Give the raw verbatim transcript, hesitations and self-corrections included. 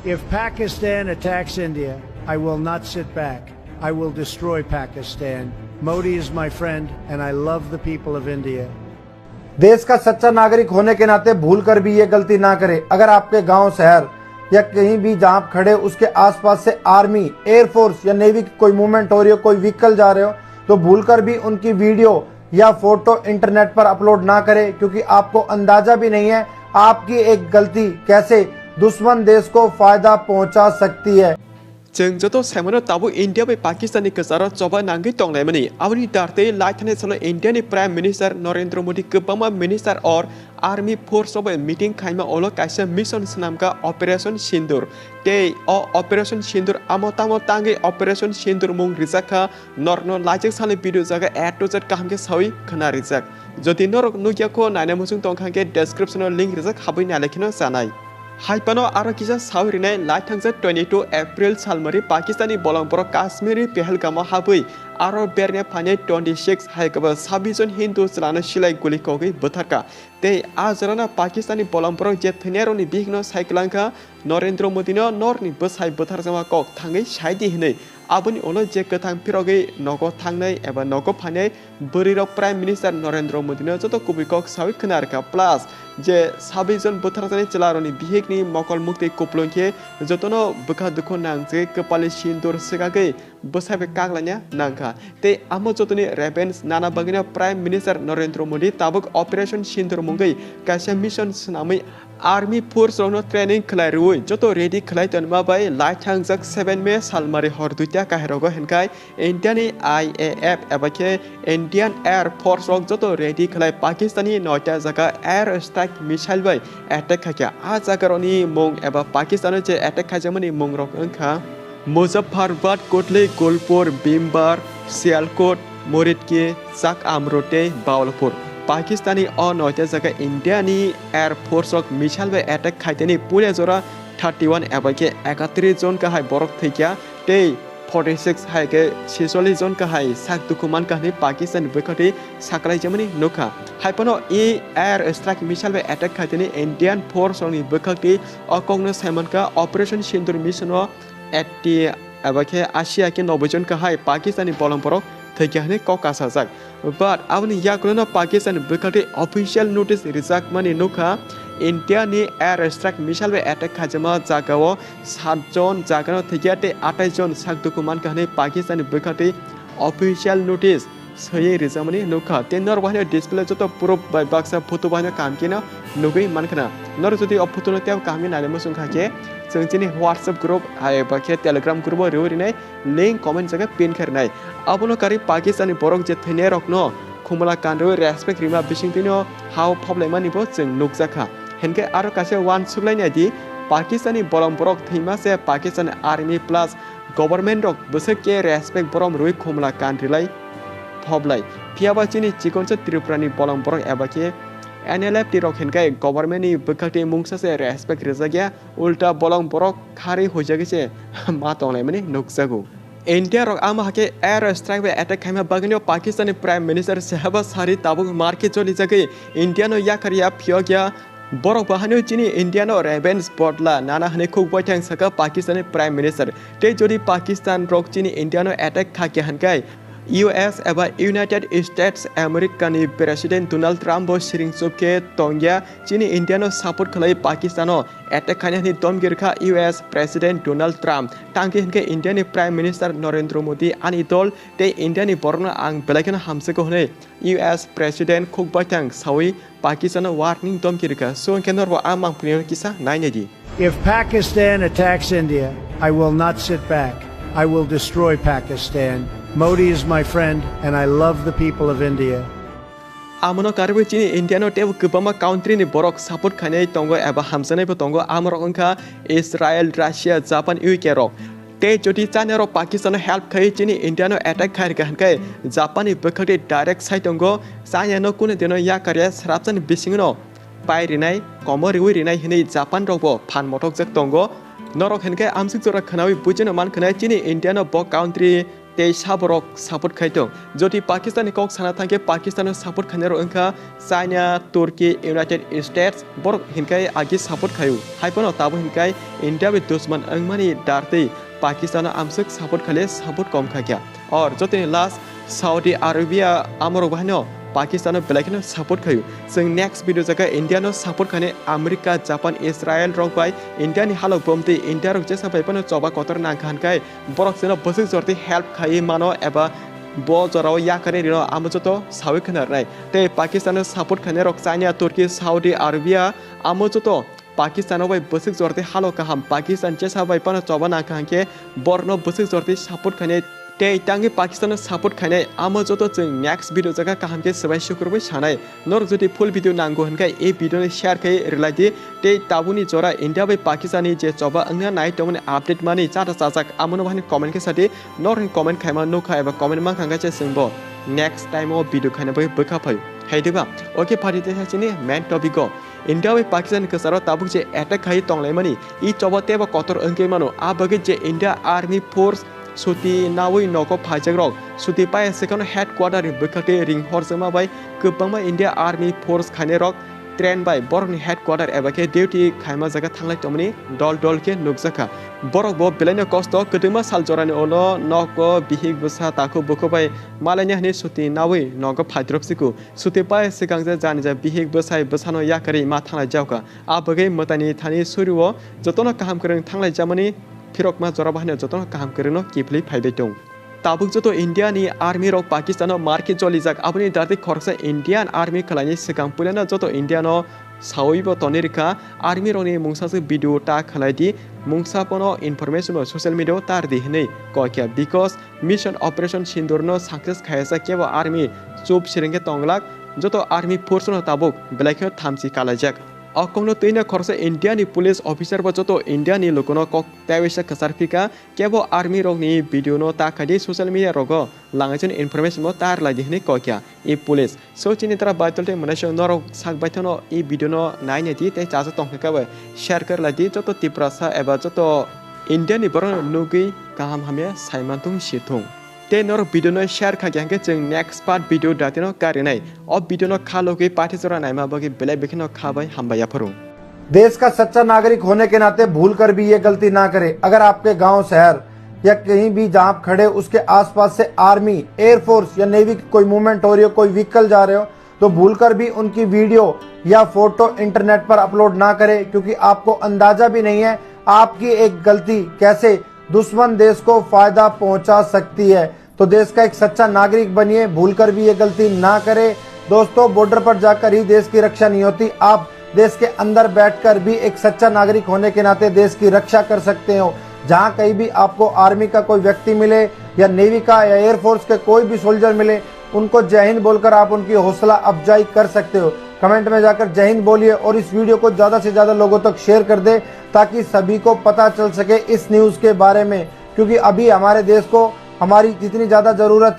If Pakistan attacks India, I will not sit back. I will destroy Pakistan. Modi is my friend, and I love the people of India. देश का सच्चा नागरिक होने के नाते भूल कर भी ये गलती ना करें। अगर आपके गांव, शहर या कहीं भी जहां आप खड़े, उसके आसपास से आर्मी, एयरफोर्स या नेवी की कोई मूवमेंट हो रही हो, कोई व्हीकल जा रहे हो, तो भूलकर भी उनकी वीडियो या फोटो इंटरनेट पर अपलोड ना करें, क्योंकि आपको अंदाजा भी नहीं है आपकी एक गलती कैसे दुश्मन देश को फायदा पहुंचा सकती है। Chwng joto saimano tabuk India bai Pakistan ni kwcharo choba nangwi tonglaimani. Aboni dartwi lai thani salo India ni Prime Minister Narendra Modi kwbangma minister or army force rok bai meeting khaima ulo kaisa mission swnamkha Operation Sindoor. Tei o Operation Sindoor amo tamo tangwi Operation Sindoor mung rijak kha. Norokno laijak salo video jaga A to Z kaham khe sawi khwna rijak. Jodi norok nukya kho naina muchung tongkha khe description o link rijak habwi nailai kheno chanai. Haipano aro kisa sawi rinai lai thangjak twenty two April salmari Pakistani bolong borok Kashmiri Pehelgamo habwi aro berne phainai twenty six hai kebo sabbish jon Hindu chwlano silai guli kogwi bwtharkha. Tei a jorano Pakistani bolong borok je thwinairokni bihikno sai kwlangkha Narendra Modino norni bwsai bwtharjakma kok thangwi saidi hinwi. Aboni ulo je kwthang phirogwi nogo thangnai eba nogo phainai bwrwirok Prime Minister Narendra Modino joto kubui kok sawi khwna rwkha. Plus je sabbish jon bwtharjaknai chwlarokni bihikni mokol muktwi kuplung khe jotono bwkha dukhu nangjagwi kwpalni sindur swkagwi bwsai bai kaklaina nangkha. Tei amo jotoni revenge nana bagwino Prime Minister Narendra Modi tabuk Operation Sindoor mungwi kaisa mission swnamwi army force rokno training khlai rwui joto ready khlai tonma bai lai thangjak seven May salmari hor duita kahairogo hinkhai India ni I A F eba khe Indian Air Force rok joto ready khlai Pakistani noita jaga air strike missile bai attack khaikha. A jagarokni mung eba Pakistano je attack khaijakmani mung rok wngkha Muzaffarabad, Kotli, Gulpur, Bhimbar, Sialkot, Muridki, Chak Amro tei Bawalpur. Pakistani o noita jaga India ni Air Force rok missile bai attack khaitani puila jora thirty one eba khe ekatris jon kahai borok thwikha tei forty six hai khe chisollis jon kahai sak dukhu mankha hwnwi Pakistan bwkhati saklaijamani nukha. Haipano e air strike missile bai attack khaitani Indian force rokni bwkhakti o kokno saimankha Operation Sindoor mission o eighty eba khe ashi hai khe noboi jon kahai Pakistani bolong borok thwikha hwnwi kok kasajak. But aboni yagulono Pakistan bwkhakti official notice rijakmani nukha India ni air strike missile bai attack khaijama jagao sat jon jagano thwikya tei atais jon sak dukhu mankha hwnwi Pakistan bwkhakti official notice swiwi rijakmani nukha. Tei norok bahai display joto proof bai baksa photo bahai kaham kheno nugwi mankha. Norok jodi o photo no tei kaham khe naina muchung kha khe chwng chini WhatsApp group hai ba khe Telegram group o rwi rinai link comment jaga pin khe rinai. Abono karwi Pakistan ni borok je thwinai rokno khumla kanrwi respect rima bisingtwino hao phob laimani bo chwng nukjakha. Hinkhe aro kaisa uansuk lainai di, Pakistan ni bolong borok thwima se Pakistan army plus government rok bwswk khe respect borom rwi khumla kan rilai phoblai. Phiyaba chini chikonsa Tripura ni bolong borok eba khe N L F T rok hinkhe government ni bwkhakti mungsa se respect rijak ya, ulta bolong borok kharwi huijagwi se ma tonglaimani nukjago. India rok ama hakhe air strike bai attack khaima bagwino Pakistan ni Prime Minister Shehbaz Sharif tabuk markhe jolijagwi India no yakar ya phiyok ya. Borok bo haino chini India no revenge bodla nana hwnwi khuk baithang saka Pakistan ni Prime Minister. Tei jodi Pakistan rok chini India no attack kha khe hinkhe U S eba United States America ni President Donald Trump bo siring chup khe tongya chini India no support khlai Pakistan o attack khaina hwnwi domgi rwkha U S President Donald Trump. Tangkhe hinkhe India ni Prime Minister Narendra Modi ani dol tei India ni borokno ang belai kheno hamjago hwnwi U S President khuk baithang sawi Pakistan no warning domki rwkha. So hinkhe norbo a mangpili no kisa nainai di. If Pakistan attacks India, I will not sit back. I will destroy Pakistan. Modi is my friend, and I love the people of India. Amono karwi chini India no teibo kwbangma country ni borok support khainai tongo eba hamjaknai bo tongo, amorok wngkha Israel, Russia, Japan, U K rok. Tei jodi China rok Pakistan no help khai chini India no attack khai rwkha hinkhe Japan ni bwkhakti direct sai tongo, China no kunu dino yakarya srapjani bisingno pai rinai, komo riwi rinai hinwi Japan rok bo phan mothokjak tongo. Norok hinkhe amsik jora khwnawi buchino man khwnai chini India no bo country tei saborok support khai tong. Jodi Pakistan ni kok sana thangkhe Pakistan no support khainai rok wngkha China, Turkey, United States, borok hinkai agi support khaio. Haiphano tabuk hinkai India bai dusman wngmani dartwi Pakistan no amswk support khaile support kom kha kya. Or jotoni last Saudi Arabia amorok bahaino Pakistan no belai kheno support khaio. Chwng next video jaga India no support khainai America, Japan, Israel rok bai India ni halok bomtwi India rok jesa bai phano choba kotor nangkha hinkai borok chwngno bwswk jortwi help khaiwi mano eba bo jorao yakarwi rino amo joto sawi khna rwnai. Tei Pakistan no support khainai rok China, Turkey, Saudi Arabia amo joto Pakistan o bai bwswk jortwi halo kaham, Pakistan jesa bai phano choba nangkha hinkhe borokno bwswk jortwi support khainai tei tangwi Pakistan no support khainai amo joto chwng next video jaga kaham khe swbai sukurwi sanai. Norok jodi full video nango hinkhe e video no share khai rwlai di. Tei tabukni jora India bai Pakistan ni je choba wngna nai tongmani update mani chata chajak amono bahani comment khe sadi. Norokni comment khaima nukha eba comment mankha hwnkhe se chwngbo next time o video khaina bagwi bwkha phaio. Hai diba? Okay, phatwi teisa chini main topic o. India bai Pakistan ni kwcharo tabuk je attack khai tonglaimani, i choba teibo kotor wngwi mano. A bagwi je India Army Force suti nawi nogo phaijakrok suti paya swkangno headquarter ni bwkhak tei ring horjakma bai kwbangma India Army Force khainairok train bai borokni headquarter eba khe duty khaima jaga thanglai tongmani dol dol khe nukjakha. Borok bo belaino kosto kwdwma sal jorani ulo nogo bihik bwsa takhuk bukhuk bai malaini hwnwi suti nawi nogo phaidrop siku. Suti pai swkang je jani ja bihik bwsai bwsano yakarwi ma thanglai jaokha. A bagwi mwtaini thani surio jotono kaham kwrwng thanglai jamani phirokma jora bahaino jotono kaham kwrwngno kiphilwi phaibai tong. Tabuk joto India ni army rok Pakistan o mar khe jolijak, aboni dartwi khoroksa Indian army khwlaini swkang puilano joto India no sawi bo tonwi rwkha. Army rokni mungsa se video ta khwlai di, mungsa bono information bo social media o tar di hwnwi koi kha, because Mission Operation Sindoor no success khayajak kebo army chup siring khe tonglak, joto army force no tabuk belai khe thamchi kalaijak. O kokno twino khoroksa India ni police officer bo joto India ni lukuno kok taiwaisa kwchar phika, kebo army rokni video no ta khai di social media rogo langaichani information bo tar lai di hwnwi koi kha i police. So chini tara baitol tei mwnaisong norok sak baithano i video no nainai di tei chacha tongkha khe bai share khe lai di joto Tiprasa eba joto India ni borok no nugwi kaham hamya saimanthung sithung. Tei norok video no share kha khe hwnkhe chwng next part video datino karinai. O video no kha logwi pathi jora naima bagwi belai bikhino kha bai hambai yaphuru. देश का सच्चा नागरिक होने के नाते भूल कर भी ये गलती ना करें। अगर आपके गांव, शहर या कहीं भी जहां आप खड़े, उसके आसपास से आर्मी, एयरफोर्स या नेवी की कोई मूवमेंट हो रही हो, कोई व्हीकल जा रहे हो, तो भूलकर भी उनकी वीडियो या फोटो इंटरनेट पर अपलोड ना करें, क्योंकि आपको अंदाजा भी नहीं है आपकी एक गलती कैसे दुश्मन देश को फायदा पहुंचा सकती है। तो देश का एक सच्चा नागरिक बनिए, भूलकर भी ये गलती ना करें। दोस्तों, बॉर्डर पर जाकर ही देश की रक्षा नहीं होती, आप देश के अंदर बैठकर भी एक सच्चा नागरिक होने के नाते देश की रक्षा कर सकते हो। जहां कहीं भी आपको आर्मी का कोई व्यक्ति मिले या नेवी का या एयरफोर्स के कोई भी सोल्जर मिले, उनको जय हिंद बोलकर आप उनकी हौसला अफजाई कर सकते हो। कमेंट में जाकर जय हिंद बोलिए और इस वीडियो को ज़्यादा से ज़्यादा लोगों तक शेयर कर दे, ताकि सभी को पता चल सके इस न्यूज़ के बारे में, क्योंकि अभी हमारे देश को हमारी जितनी ज़्यादा ज़रूरत